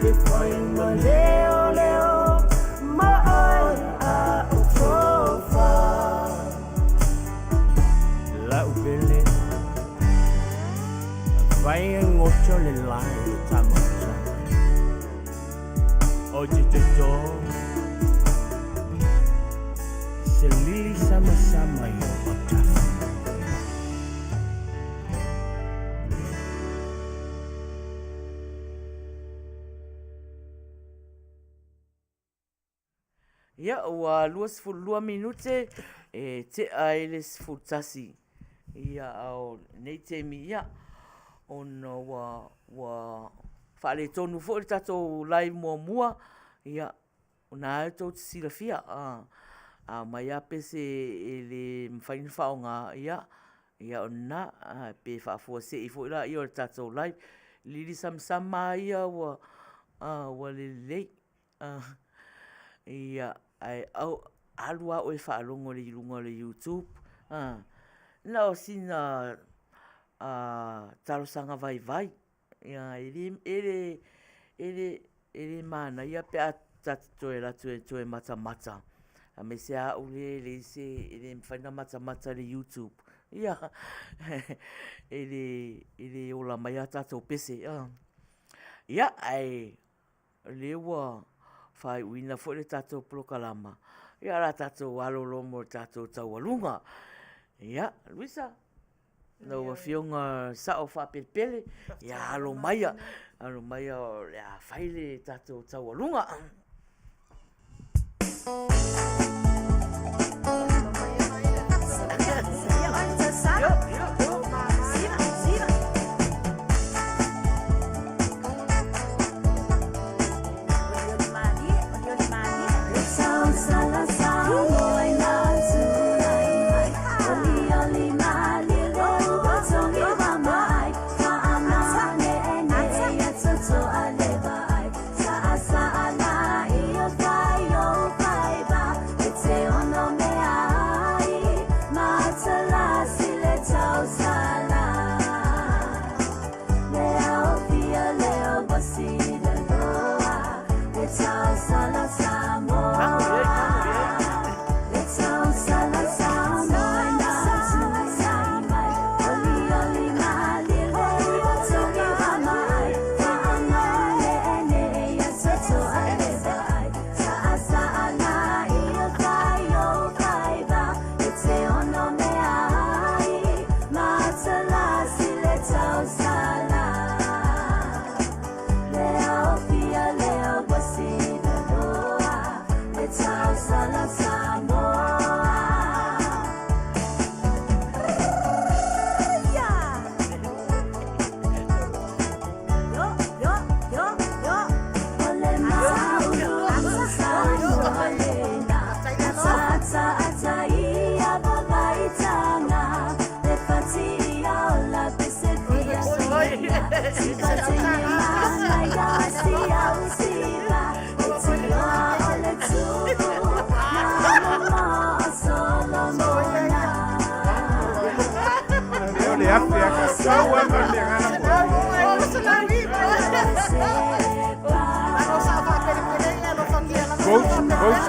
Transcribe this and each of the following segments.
te fai ma leoleo ma oe a o tofa. Lau pele fai e goto le lae le tamaota. O te toto se lili samasama i o autafa. Ia, ua 22 minute e tea ai le 11. Ia, a o lenei taimi, ia, ona ua, ua faaletonu foi le tatou live muamua, ia, o lena e tou te silafia, a aumai lava pese e le mafai ona faaaoga, ia, ia o lena, pe faafuasei foi lea o le tatou live. Lili samasama lava ia ua lelei. Ia, ae alu lava oe e faalogo i luga o le YouTube, a, na o sina talosaga vaivai, e le manaia pe a ta te toe alu atu e toe matamata, aemaise lava au lea e leai se, e le mafai ona matamata i le YouTube, ia, e le ola mai a tatou pese. Ia, ae o lea ua faaiuina foi le tatou polokalama, ia o le a tatou alolo mo le tatou taualuga. Ia, Luisa, lau Afioga i le Sao Faapelepele, ia alo maia, alo maia o le a fai le tatou taualuga. Coach, coach,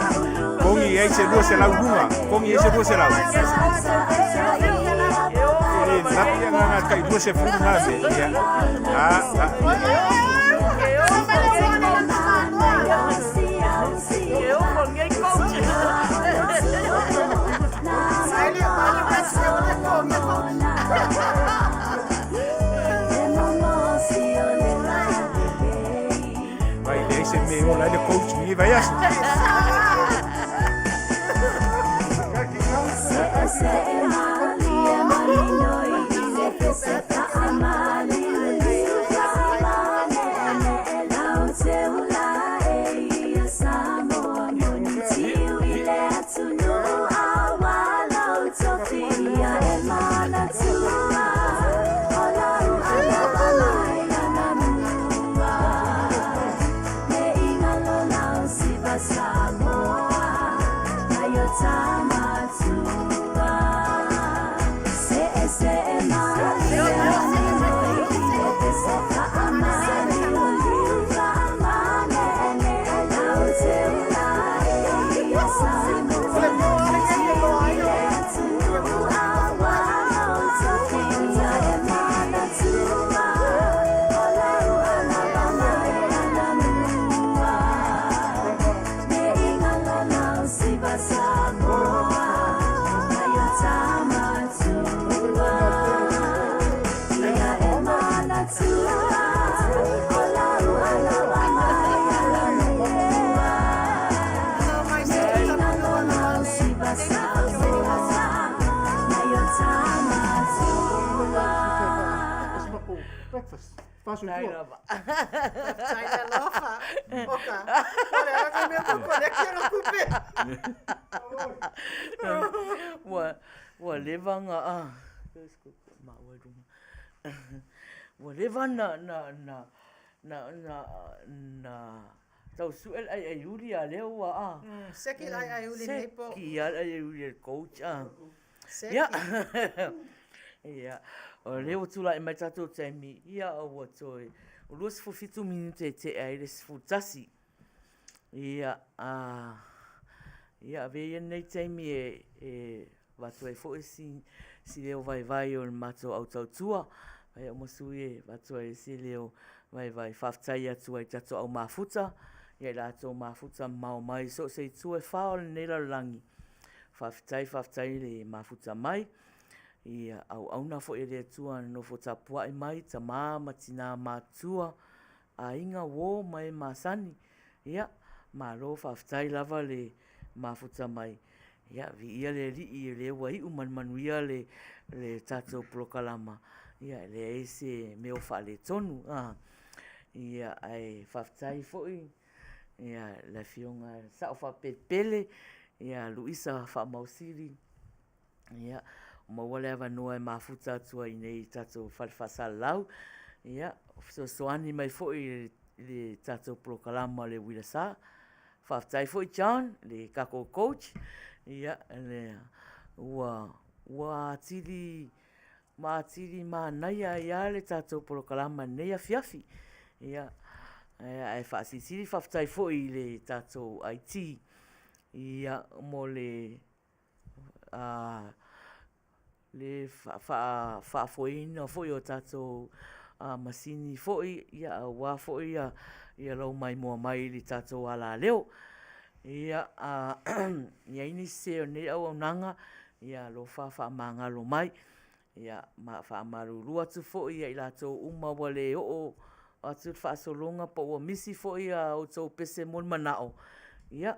kongi ai se 200 lunga, kongi ai se 200. E napi anga nga kai 20 na be. Ya. Ah, ah. Vai leai se mea e ola ai le coach i lenei vaiaso. Fatai lava. Faafetai le alofa. Oka. O le a ka mea tau koleki ana kupe. Ua, ua leva na, ah, maua i runga. Ua leva na, na, na, na, na, na, tau su'e le aiaiuli a lea ua, ah. Seki le aiaiuli nei po. Seki a le aiaiuli a le coach, ah. Ia, ia, o lea ua tulai mai tatou taimi, ia ua toe 27 minute e tea ai le 11. Ia, a, ia avea ia lenei taimi e, e avatu ai foi si, si leo vaivai o le matou au tautua, ai uma sui e avatu ai se leo vaivai faafetai atu ai i tatou au mafuta, ia i latou mafuta mamao mai i so o se itu e fa o lenei lalolagi. Faafetai faafetai le mafuta mai i auauna foi a le Atua na nofo tapuai mai tama ma tina matutua, aiga, uo ma e masani. Ia, malo faafetai lava le mafuta mai. Ia, viia le Alii o lea ua iu ma le manuia le le tatou polokalama, ia e leai se mea o faaletonu. Ia, ae faafetai foi Ia, le Afioga i le Sao Faapelepele, ia Luisa Faamausili, ia, ua maua le avanoa e mafuta atu ai nei i tatou fale faasalalau, ia, fesoasoani mai foi i le tatou polokalama o le Uila Sa. Faafetai foi John, le tatou coach, ia, ua, ua atili ma atili manaia ai lava le tatou polokalama i lenei afiafi. Ia, ae faasilisili faafetai foi i le tatou IT ia, mo le le faafoeina foi o tatou masini foi aua foi lou maimoa mai i le tatou alaleo. Ia, a i ai nisi sese o lenei auaunaga, ia alofa faamagalo mai. Ia, ma faamalulu atu foi ia i latou uma ua le oo atu le faasologa po ua misi foi a outou pese mo le manao, ia,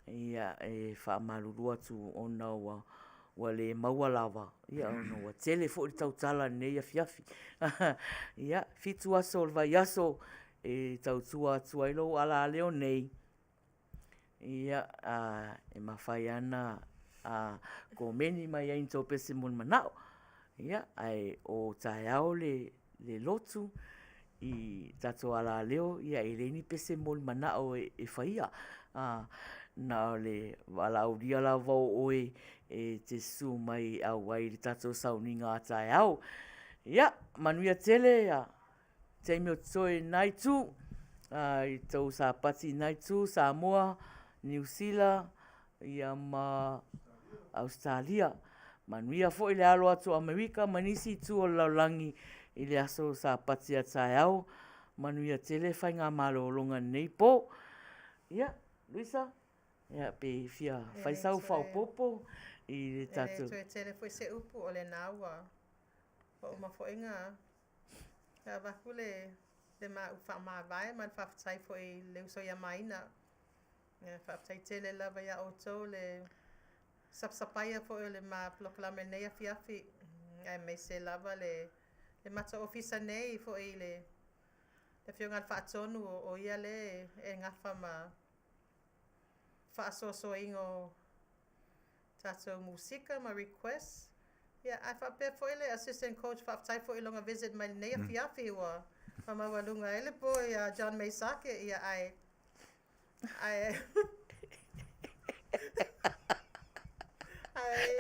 ia e faamalulu atu ona ua ua le maua lava, ia ona ua tele foi le tautala i lenei afiafi. Ia, 7 aso o le vaiaso e tautua atu ai lou alaleo nei, Ia, e mafai lava ona komeni mai ai ni tou pese mo le manao. Ia, ae o taeao le lotu i tatou alaleo, ia e leai ni pese mo le manao e faia. Na o le valaaulia lava o oe e te susu mai e auai i le tatou sauniga a taeao. Ia, manuia tele taimi o totoe i lena itu, i tou Sapati i lena itu, Samoa, Niu Sila, ia ma Ausetalia. Manuia foi le alo atu o Amerika ma nisi itu o le lalolagi i le aso Sapati a taeao. Manuia tele faigamalologa i lenei po. Ia, Luisa, ia pe fia fai sau faaopoopo i le tatou... E le toe tele foi se upu, o lena ua uma foi na avatu le le ma upu faamavae ma le faafetai foi i le uso ia Maina. Faafetai tele lava ia outou le sapasapaia foi o le ma polokalame i lenei afiafi, aemaise lava le le matou ofisa nei foi i le Afioga i le Faatonu o ia lea e gafa ma faasoasoaina o tatou musika ma requests. Ia, ae faapea foi le assistant coach, faafetai foi i lona visit mai lenei afiafi ua faamaualuga ai le po ia John Mesake, ia ae ae ae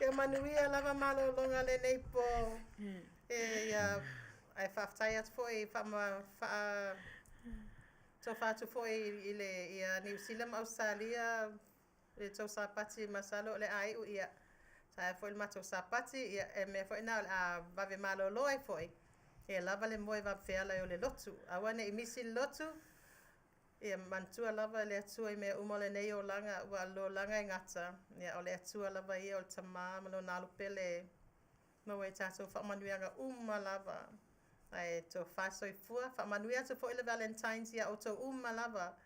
ia manuia lava malologa lenei po. E ia ae faafetai atu foi faama faa tofa atu foi i le ia Niu Sila ma Ausetalia le tou Sapati masalo o le a iu ia taea foi le matou Sapati ia e mea foi na o le a vave malolo ai foi ia lava le moe vave feala ai o le lotu aua nei misi le lotu ia manatua lava le Atua i mea uma o lenei olaga ua o le olaga e gata ia o le Atua lava ia o le Tama ma lona Alo pele maua ai tatou faamanuiaga uma lava ae tofa soifua faamanuia atu foi le Valentine's ia outou uma lava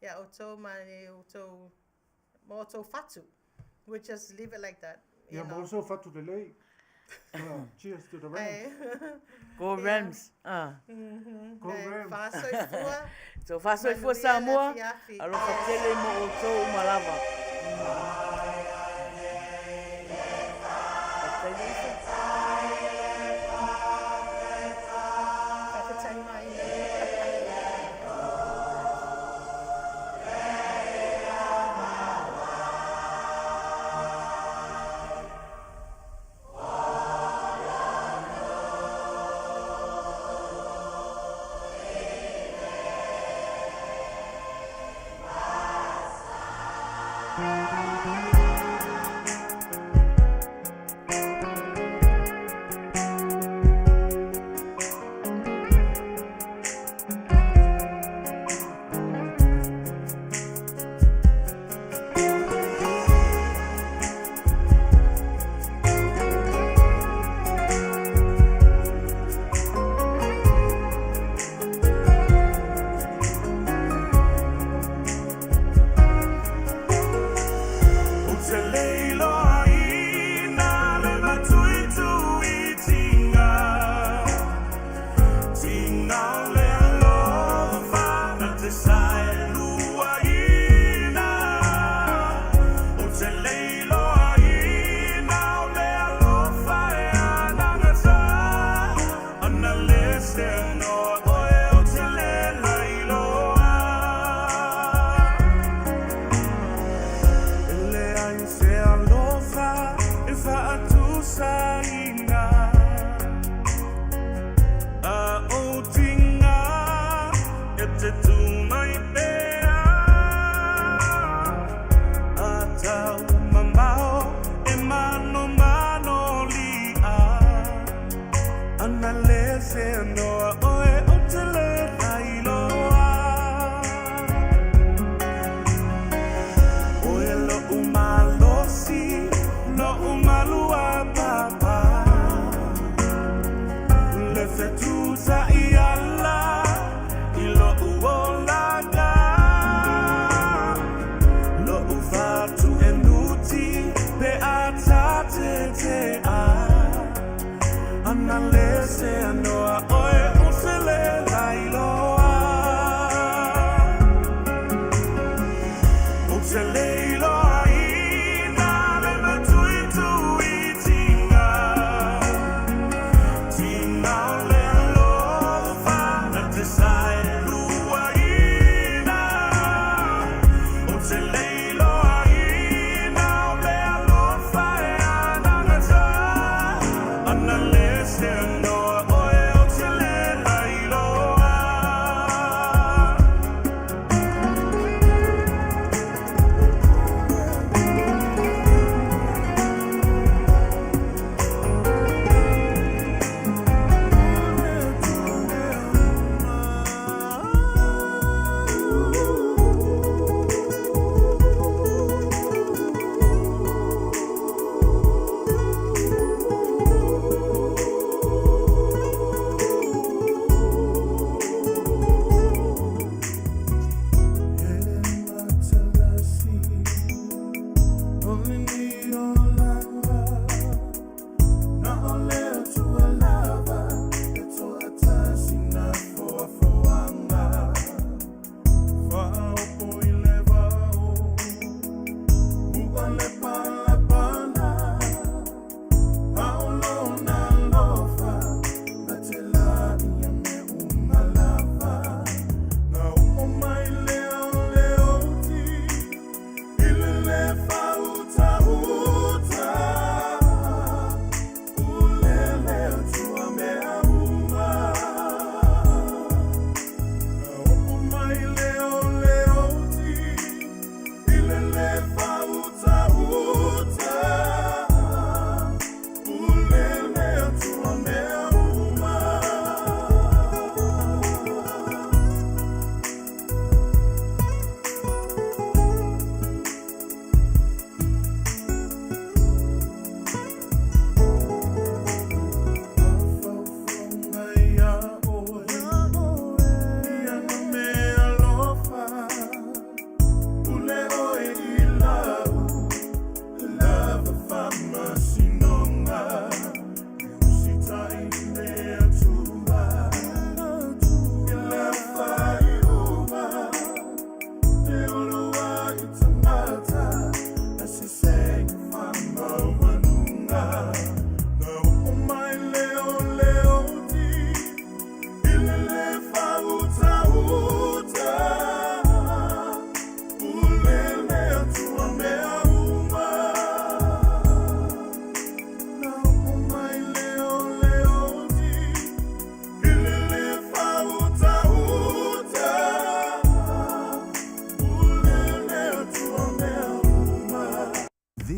ia outou ma outou ma outou fatu we just leave it like that. Ia maua sou fatu lelei. Cheers to the Rams. Go Rams. Ah. Go Rams. Faasoifua. So faasoifua Samoa. Alofa tele mo outou uma lava. Faafetai Luisa. Faafetai mai.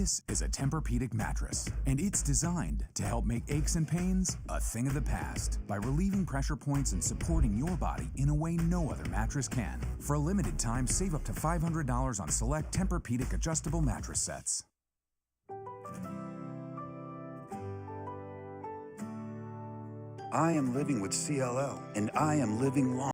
This is a Tempur-Pedic mattress, and it's designed to help make aches and pains a thing of the past by relieving pressure points and supporting your body in a way no other mattress can. For a limited time, save up to $500 on select Tempur-Pedic adjustable mattress sets. I am living with CLL, and I am living long.